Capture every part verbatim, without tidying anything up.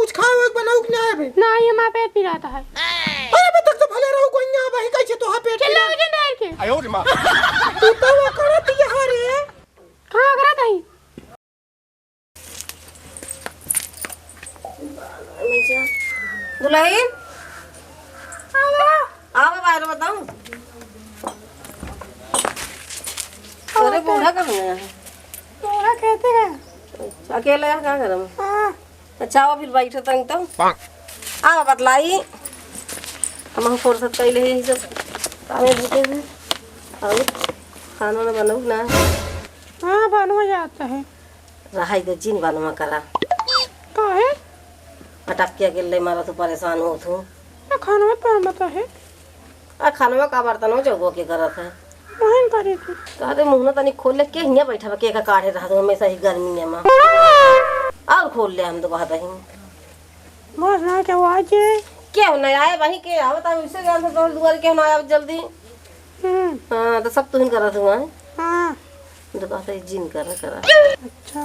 कुछ खावे के बनाऊ कि ना आवे? ना, ये माँ पेट पिरात है। अरे बे, तक तो भले रहो कोई ना, वही कैसे तो पेट चिल्लाओ पिरात? जिन डर के। आयो रे माँ। तू तो वो करत यहाँ रे। कहाँ करत है? दुल्हन, आवा बाहर बताऊं। अरे बूढ़ा कहाँ है? बूढ़ा कहते हैं। अकेला है, का करम? हाँ। अच्छा, आओ फिर बैठो तंग तो। आओ बतलाई। हम फुर्सत कइले ही सब कामे भूखे हैं। और खाना ना बनाऊ ना? हाँ, बनवा जाता है। रहाई दे, जिन बनवा करा। काहे? अटक के अकेले मारा तू परेशान हो तू। ना, खाना तो बनता है। आ खानवा का बर्तन हो जगो के करत है। वहीं करी थी। कहते मुंह ना तनी खोल ले, के हियां बैठा बा, के का काढ़े रहत हो हमेशा ही गर्मी में। और खोल ले, हम तो कहत ही। बस ना, क्या वो आज है? केहू ना आए वहीं के आवत है, उसे जान से तोहर दुआरे केहू ना आए जल्दी। हम्म। हाँ, तो सब तुहिन करत हुआ है। हाँ। तो कहते ही जिन करा करा। अच्छा।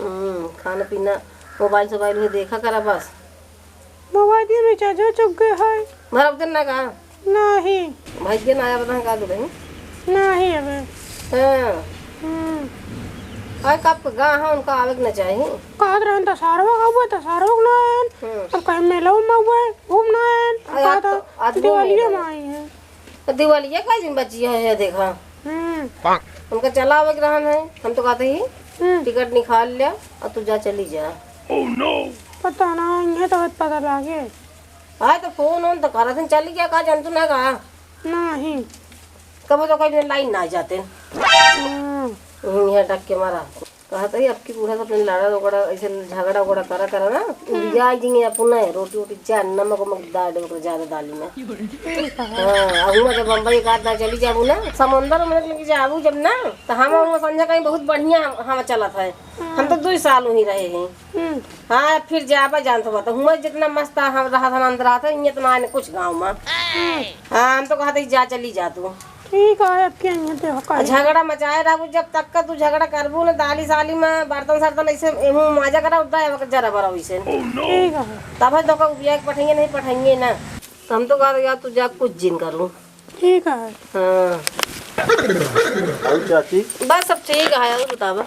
हम्म, खाना पीना, मोबाइल सोबाइल में देखा करा बस। मोबाइल में चार्जर चुक गए है। भरब दिन ना का? नहीं। भाई के ना आया बता का दे। नहीं अबे। हाँ। हम्म। आए कब गा हाँ उनका आवे के ना चाही। कहत रहन त सारवा का हुआ त सारवा के ना आयन। हम्म। अब कहीं मेला में हुआ है, घूम ना आयन। अरे कहा आज तो, था आज वो दिवालिया मेला में है। आई है। तो दिवालिया का दिन बची है, ये देखा। हम्म। उनका चला आवे के रहन है, हम तो कहते ही हम्म। टिकट निकाल लिया और तू जा चली जा। पता ना, ये तो पता लागे। हाँ, तो फोन ओन तो करत हन, चली जा, का जानतू ना का? नहीं। कबो तो कहीं लाइन ना जाते। हाँ। हम्म, यहाँ डक के मारा। कहत ही, अब की बूढ़ा से अपने लड़ा ओकड़ा, ऐसे झगड़ा ओकड़ा करा करा ना, हम्म। उड़िया जिंगे अपना है, रोटी वोटी जा, नमक वमक डाल दे ओकरे ज्यादा दाली में। ठीक है। हाँ, अब हुआ जब बम्बई एक आध दाल चली जाबू ना, समुंदर में लेके जाबू जब ना, तो हम हुआ समझा कहीं बहुत बढ़िया हवा चलत है। हम तो दुई साल वहीं रहे हैं। हम्म। हाँ, फिर जाबा जानत बा, तो हुआँ जितना मस्त हम रहत, हम अंदर रहत है, इतना आने कुछ गाँव में। हम्म। हाँ, हम तो कहत ही जा, चली जा तू। ठीक है, अब क्या यहाँ पे हो आ, कहीं? झगड़ा मचाए रहबू, जब तक का तू झगड़ा करबू ना, दाली साली में, बर्तन सर्तन ऐसे, एहू माजा करा, उद्दा है, जरा बरा वैसे। ठीक है। तब है तो का उबिया के पठाइए, नहीं पठाइए ना। तो हम तो कहत यार, तू जा, कुछ जिन करू। ठीक है। हाँ। और चाची? बस सब ठीक है, और बतावा?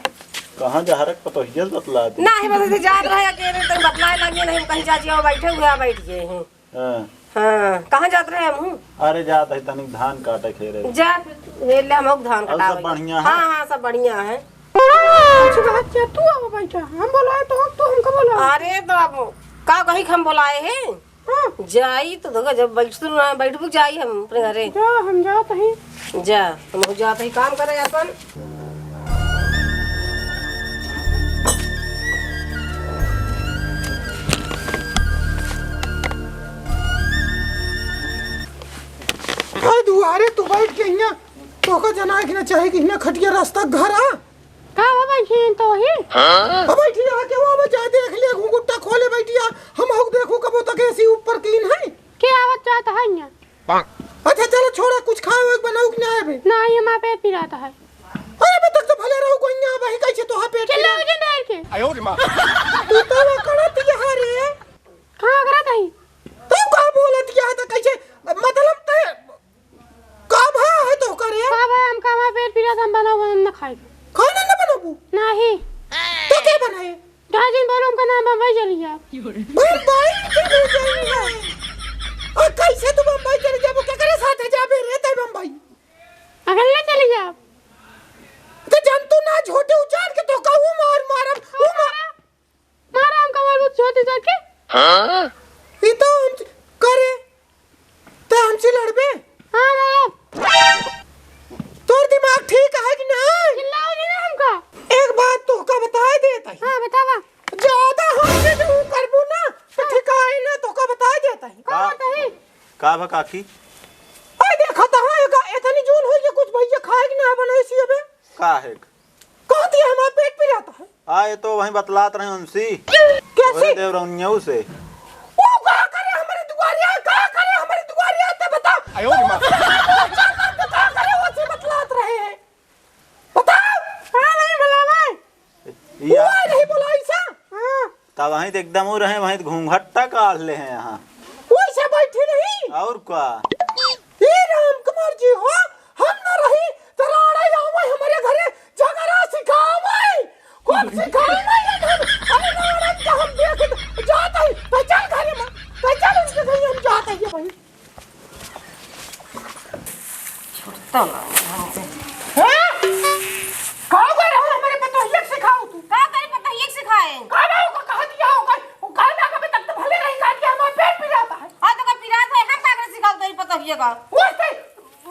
कहाँ जा रख पतोहिया से बतला दे? नहीं, बस ऐसे जात रहे अकेले, तनी बतलाए लगे, नहीं, हम कहीं चाची आओ बैठे हुए, आ बैठ गए हैं। हाँ। हाँ, कहाँ जात रहे हम? अरे जात है तनिक धान काटे खेरे। जा, ले ले, हम लोग धान और सब कटावे। बढ़िया है? हाँ, हाँ, सब बढ़िया है। अच्छी बात क्या, तू आओ बैठा, हम बोलाए तो, तू हमको बोला। अरे तो अब का कही हम बोलाए हैं? हाँ। जाई तो देखा, जब बैठ तू ना बैठबू, जाई हम अपने घरे। जा, हम जात हई। जा, हम जात हई काम करे अपन। अरे दुआरे तू बैठ के हियाँ, तोहका जना के ना चाहे कि हियाँ खटिया रास्ता घर आ। का हो बैठी हैं तो ही? अब बैठी रहा के वो, अब जा देख ले, घुंघुट्टा खोले बैठी आ, हम हक देखू कबो तक एसी ऊपर कीन है। के आवत जात है यहाँ? अच्छा चलो छोड़ा, कुछ खाओ, एक बनाऊ कि ना आवे? ना, ये माँ पेट पिरात है। अरे बे, तक तो भले रहो कोई ना, वही कैसे तो है पेट चिल्लाओ पिरात? जिन डर के। आयो रे माँ। तू तो वो करत यहाँ रे। कहाँ करत है? तू का बोलत यहाँ तो कैसे, मतलब ते का भा है तो करे? का भा, हम का भा पेट पीरा, हम बनाओ, हम ना खाए। खाना ना बनाबू? नहीं। तो के बनाए? दाजिन बोलो, हमका नाम बम्बई चली जा। बम्बई चली जाइए। और कैसे तू बम्बई चली जाबू? केकरे साथे जाबे रे तै बम्बई? अकेले चली जा। तो जन तू ना झोटे उजाड़ के तो कहूँ मार मारब, ऊ मार। मारा हमका मारबू छोटी सा के? हाँ? ई तो हम करे, तो हमसे लड़बे? हाँ, लड़ब। तोर दिमाग ठीक है कि नहीं? चिल्लाओ नहीं ना हमका। एक बात तोहका बताए देत ही। हाँ, बतावा। ज्यादा हमसे जो करबू ना, तो हाँ। ठिकाए ना, तोहका बताए देत ही। का का? बताई? का भा काकी? आ देखा तो हाँ, एका-, इतनी जून होई कि कुछ भैया खाए कि ना बनाए सी अबे। का है? कहती है, हमारा पेट पिरात है। आ, ये तो वहीं बतलात रहे उनसे। कैसे? तोहरे देवरनियऊ से। वो का करे हमारे दुआरिया, का करे हमारे दुआरिया, ते बता। आयो रे माँ। तो का करे वो से बतलात रहे हैं? बताओ। हाँ, नहीं बुलावा। या- वो नहीं बुलाई सा? हाँ। तब वहीं तो एकदम वो रहे, वहीं तो घूंघट्टा काढ़ ले हैं यहाँ। वैसे बैठी रही। और का? ए राम कुमार जी हो, हम न रही, तो राड़ा आवे हमरे घरे, झगड़ा सिखावे, खूब सिखावे एकदम। अरे राड़ा का हम देख जात है, तो चल घरे में, तो चल उनके घरे हम जात है ये भाई। छुट्टो ना हमसे। हाँ? का कर रहो हमरे पतोहिया के सिखाओ तू? का करी पतोहिया के सिखाए? का रहो का कहा दिया हो कर? वो का ना कभी तक तो भले नहीं कहा दिया, हमारा पेट पिराता है। हाँ, तो का पिरात है, हम का करे सिखाओ तेरी पतोहिया का? वो से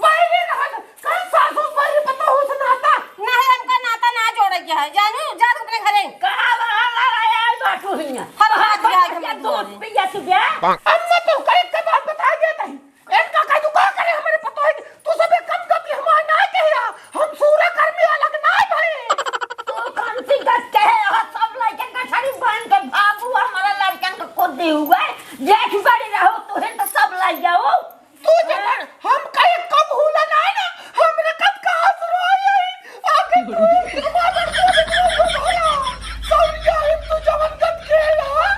वही नहीं रहा था। कल सासू से वही पतोहू से नाता। नहीं, हमका नाता ना जोड़े के है। जानू, जा तू अपने घरे। का रहा लड़ाई आई बाटू हियां? हम हाथ लगा के मत दूध बोले। पिया तुझे। अम्मा तो कई के बात बता देता है। इनका कह तू का करे हमारे पतोह के? तू सबे कम कम ये हमार ना कहे रहा। हम सूरा कर्मी अलग ना भई। तू कम सी गत कहे रहा, सब लइके गठरी बन के बाबू हमारा लड़कन के खुद दी हुए। जेठ बड़ी रहो तू ही तो सब लइ जाओ। तू जतन हम कहे कम हुला ना ना, हमरे कब कहा सुरो आई। आके तू ही तुम्हारा तू ही तू ही होला। सौरिया ही तू जवन गत के रहा।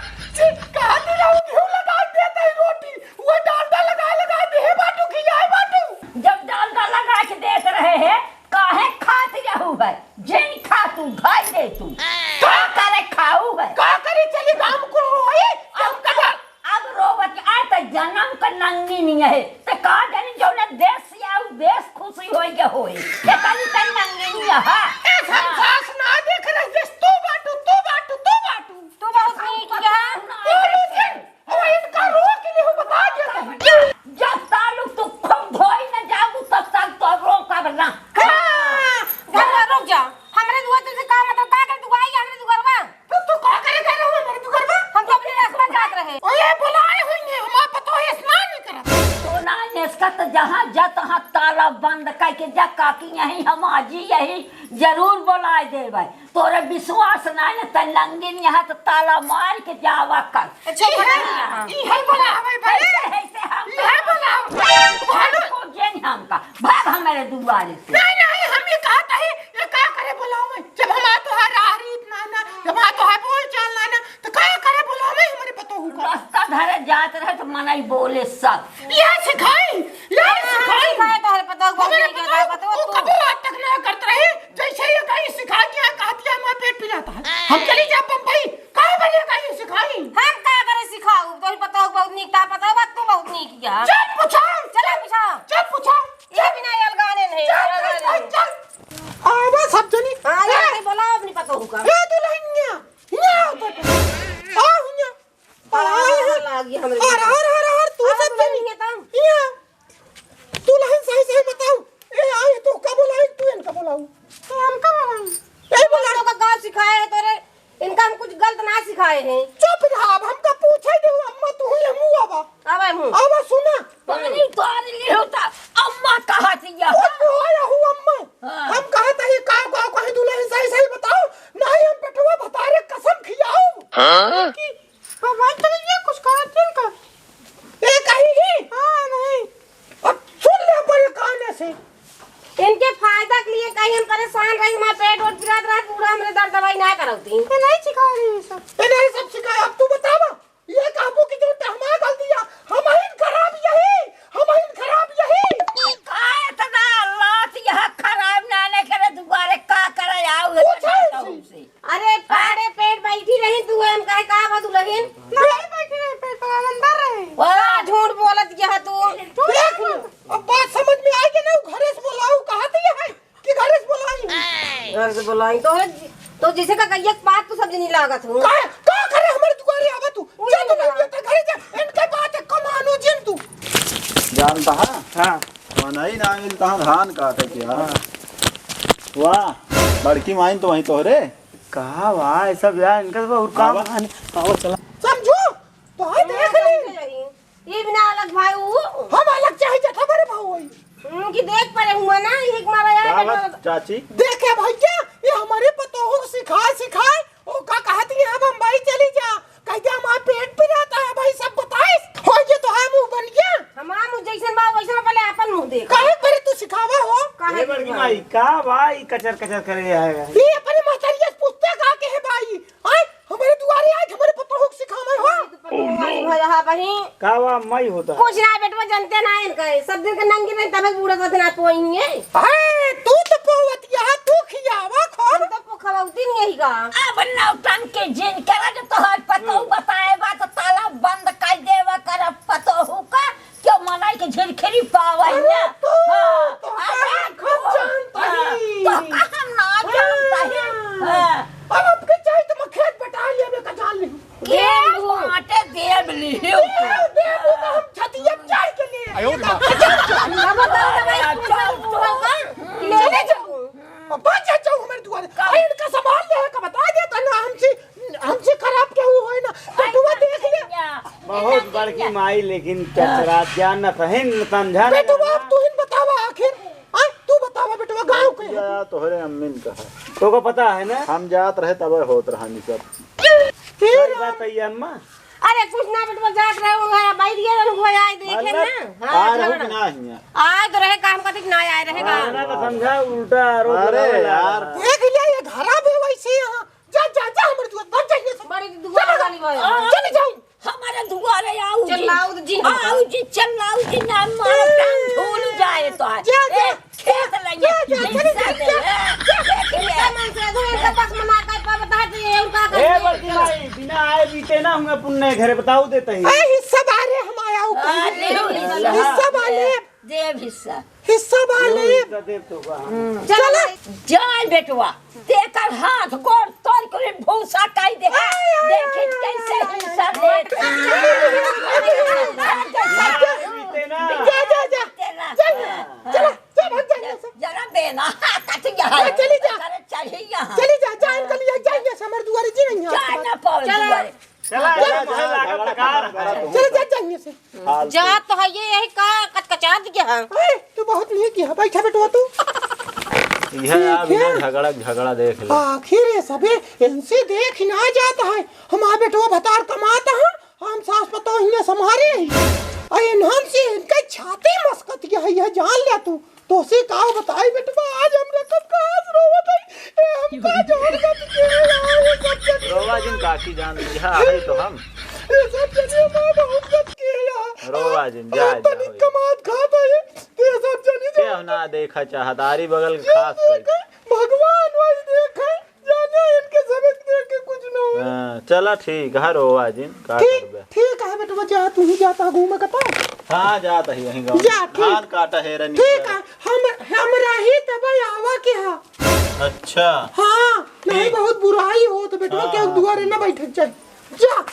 कहा दिला घिउ लगा देता है रोटी। वो डालडा लगा लगा दे बाटू खियाए बाटू। जब डालडा लगा के देत रहे हैं, काहे खात रहू है? जिन खा तू, खाई दे तू। का करे खाऊ है? का करे चली गाम को होई? अब कदा अब रोवत आ त जन्म का नंगी नहीं है। त का जानी जौने देश से आऊ, देश खुशी होई के होई। ये तनी तनी नंगी नहीं है। ए, हम सास ना देख रहे, जिस तू बाटू, तू बाटू, तू बाटू। तू बहुत नीक है। तू रुकिन। अरे इनका रोक लियो, बता दिया था। जब तालुक तू खूब धोई न जाऊ, तब तक तो रोकब ना। हाँ, घर में रुक जा। हमरे दुआर तुमसे का मतलब, का कर तू आई हमरे दुआरवा? तो तू का करे कर रहो हमरे दुआरवा? हम तो अपने रास्ता जात रहे। ओए, बुलाए हुई है, हमार पतोह स्नान नहीं करत। तो ना, इसका तो जहाँ जा तहाँ ताला बंद करके जा, काकी यहीं हम आजी यहीं जरूर बुलाए देबै। तोरे विश्वास नाहीं न, त नंगिन यहाँ त ताला मार के जावा कर। अच्छा, ई है, बना लिया। ई है बोला हमें बड़े। ऐसे, ऐसे हम ई है बोला। भाग। भाग को जेन हमका, भाग हमारे दुआरे से। नहीं, नहीं, हम ये कहा था, ये का करे बोला हमें? जब हमारा तो है राह रीत ना, ना, जब हमारा तो है बोल चाल ना, ना, तो का करे बोला हमें हमारे पतोहू का? रास्ता धरे जात रहे तो मनई बोले सब। ये सिखाई, ये हाँ, सिखाई। सिखाए तोहरे पतोहू को, हमरे नहीं पतोहू कहता, पतोहू को तू। कबो आज तक ना करत रही। जैसे ये कहीं सिखा दिया, कहा दिया, हमारा पेट पिरात है। हम चली जा बम्बई, काहे बने कहीं सिखाई? हम का करे सिखाऊ? तोहरे पतोहू बहुत नीक था, पतोहू बात तू बहुत नीक किया। चल पूछा। चला पूछा। चल पूछा। ये बिना अलगाने नहीं, चल, अलगाने चल, नहीं। चल। आवा सब जनी। हाँ, ये ए! नहीं बोला अपनी पतोहू का। ए दुल्हनिया, हिया आओ तो। आओ हिया। अरे, अरे, अरे, अरे, तू अब सब बोला जनी। नहीं है तब। या, तू लहन सही, सही बताऊ। ए, आई, तू का बोलाई, तू इनका बोलाऊ। तो हम का बोलाई? ए, बोला। तो का गाँव सिखाए है तोरे, इनका हम कुछ गलत ना सिखाए हैं। चुप रहा, अब हमका पूछे दे, अम्मा, तू ही हमू आवा। आवा हमू। आवा, सुना। पानी तोड़ लियो तो अम्मा कहा थी या। कुछ भी हो या हूँ अम्मा। हाँ। हम कहा था ये का, का, कहीं दुल्हन सही, सही बताओ, नहीं हम बेटवा भतारे कसम खियाऊ। हाँ? कि अब भाई चल ये कुछ करत नहीं कर। ये कहीं ही? हाँ, नहीं। अब सुन ले बड़े काने से। इनके फायदा के लिए कहीं हम परेशान रही, हमारा पेट वोट पिरात रहा, पूरा हमरे दर्द दवाई ना करौती। ये नहीं सिखा रही ये सब। ये नहीं सब सिखाए, अब तू बतावा। ये कहबो कि जो टहमा गल दिया, हम ही खराब यही, हम ही खराब यही। का इतना लात यहाँ खराब ना, ना करे, दुबारे का करे आओ, पूछे इतना से। से। अरे, हाँ? पाड़े पेट बैठी रही तू, हम कहे का बा दुल्हन? नहीं बैठी रही, पेट पर अंदर रही। वाह। का झूठ बोलत यह तू? देख लो, अब बात समझ में आई कि नहीं? घरे से बोलाऊ, कहा दिया है कि घरे से बोलाई? घर से बोलाई तो है, तो जैसे का कहिए बात तू सब जनी लागत हूँ। का, का करे हमारे दुआरे आवा तू? उन्हीं जा तू ना। नहीं देता घरे जा, इनके बात है, कमानो जिन तू। जानता है? हाँ। मनई ना मिलता है धान काटे के, हाँ। वाह, बड़की माइन तो वहीं तोहरे। कहा वाह, ऐसा ब्याह इनका सब और काम आवा। आने। आवा, चला। समझू? तो हाँ, देख ली। ये बिना अलग भाई वो। हम अलग चाहे जठा बड़े भाऊ होई। हम्म, कि देख परे हुआ ना, एक मारा यार का बात, बेटा। चाची? देखे भैया, ये हमारे पतोहू को सिखाए, सिखाए, ओ का कहती है, "अब हम भाई चली जा।" कह दिया, "हमारा पेट पिराता है भाई, सब बताइस।" हो ये तो है मुंह बन गया। हमारा मुंह जैसन बा, वैसन पहले अपन मुंह देख। काहे परे तू सिखावा हो? काहे ए बड़की सिखावा? माई, का भाई कचर कचर करे आए हैं? ये अपने महतरिया से पूछते का के है भाई? आए, हमारे दुआरे आए, हमारे हाँ बहिन। का बा माई होता? कुछ ना बेटवा, जनते ना इनका है। सब दिन के नंगी रही तबे बूढ़ा बदना पोइंगे। अरे तू तो पोवतिया, तू खियावा खोल। हम तो पोखवती नहीं का। अब नौटंकी जिन करा जो तोहर पतोहू बताए बा तो ताला बंद कर देवा कर पतोहू का। क्यों मनाई के झिरखिरी पावे अरे ना? तू, हाँ, तू अरे का खूब तू, जानता हाँ, है। तो का हम ना जानता है? हाँ। हाँ। अब आपके चाहे तो मैं खेत बटा लेवे का जान ली। के बाटे देव लिहियो। देव, देव, वो तो हम छतिया में चढ़ के ले। आयो ना। बाबा, बाबा, बाबा, बाबा, ले ले जाओ। बाबा, जा जाओ हमारे दुआरे। का? अरे इनका संभाल ले, का बता दे, तो ना हमसे, हमसे खराब केहू होए ना। बेटुआ देख ले। बहुत बड़की माई, लेकिन चचरा ज्ञान न सही न समझा न बेटुआ, जाना। अब तू ही बतावा आखिर। आ, तू बतावा बेटुआ, गाँव के है। या तोहरे अम्मी ने कहा। तोको पता है ना? हम जात रहे तबे होत रहा नी सब। फिर सही बात है ये अम्मा। अरे कुछ ना बेटवा, जात रहे वो है, बैठ गया ना, वो आए देखे मतलब, ना। हाँ, आ रहो झगड़ा। कि ना हिया? आए तो रहे, काम करते कि ना आए रहे का। हाँ, ना तो समझा, उल्टा आरोप अरे लगावे यार। लगा। देख लिया, ये घरा भी वैसे ही यहाँ। जा, जा, जा, हमारे दुआर, भाग जाइए सब। बड़ी दुआर वाली भाई। चले जाओ। हमारे दुआरे आओ जी। चिल्लाओ जी। आओ जी, चिल्लाओ जी, ना मारो, टांग झूल जाए तो है। जा, जा। ए, खेत लगे, जा, जा, हिस्सा चले दे, जा, ए, जा। देख ले। इतना मन से अगर इनका पास मना कर, पर बता दे, ये उनका ए, कर बड़की माई, बिना आए बीते ना हुआ पुण्य घरे, बताओ देते ही। ए, हिस्सा बारे हम आया हूँ। अरे, हिस्सा। हिस्सा बाले। देव हिस्सा। हिस्सा बाले। हिस्सा देव तो बा। चला। जाए बेटवा, तेकर हाथ गोड़ तोड़ के भूसा काई दे। देखी कैसे हिस्सा देत। बीते ना। जा, जा, जा। तेरा। जा, चला। जा, भाग जा यहाँ से। जरा बेना, कट गया है। चली जा। अरे, चढ़ी यहाँ। चली जा, जा, इनका लिए जा यहाँ से, हमारे दुआरे जी नहीं है। जा ना पाओ चला। दुआरे। चला, चला, चला, चला, लागत झगड़ा कार। खत्म करा तुम। चला, जा, जा यहाँ से। फालतू। जा तो है ये, यही का कचकचा दिया है। ए, तू बहुत नहीं किया, बैठा बेटवा तू। यह ठीक आप है। इधर झगड़ा, झगड़ा देख ले। आखिर ये सबे इनसे देख ना जाता है। हमार बेटवा भतार कमाता है, हम सास पतोह हियां संभारे ही। अरे नाम से इनका छाती मस्कत के है, यह जान ले तू। तोसे का बताई बेटवा, आज हमरा कब कहाँ से रोवत है। ए, हमका जोड़ मत के यार, ये सब जनी रोवा जिन काकी जान ली, हाँ, है तो हम। ये सब जनी हमार बहुत मत के यार। रोवा जिन, जा, जा, तनी होई। कमात खात है, ये सब जनी के ना देखा चाहत, आरी बगल के ये खास देख, करके। भगवान वही देखे। जाने इनके सबक देख के कुछ न हो। हाँ, चला ठीक है, रोवा जिन, का ठीक, करबे? ठीक है बेटवा, जा, तू ही जाता घूमे कता। हाँ, जात ही वहीं गाँव। जा, ठीक। धान काटा है, रनी ठीक है, हम, हम रही तब आवा के हा। अच्छा। हाँ, नहीं ठीक। बहुत बुराई हो तो बेटवा, हाँ, के हाँ। दुआरे न बैठक जाए। जा।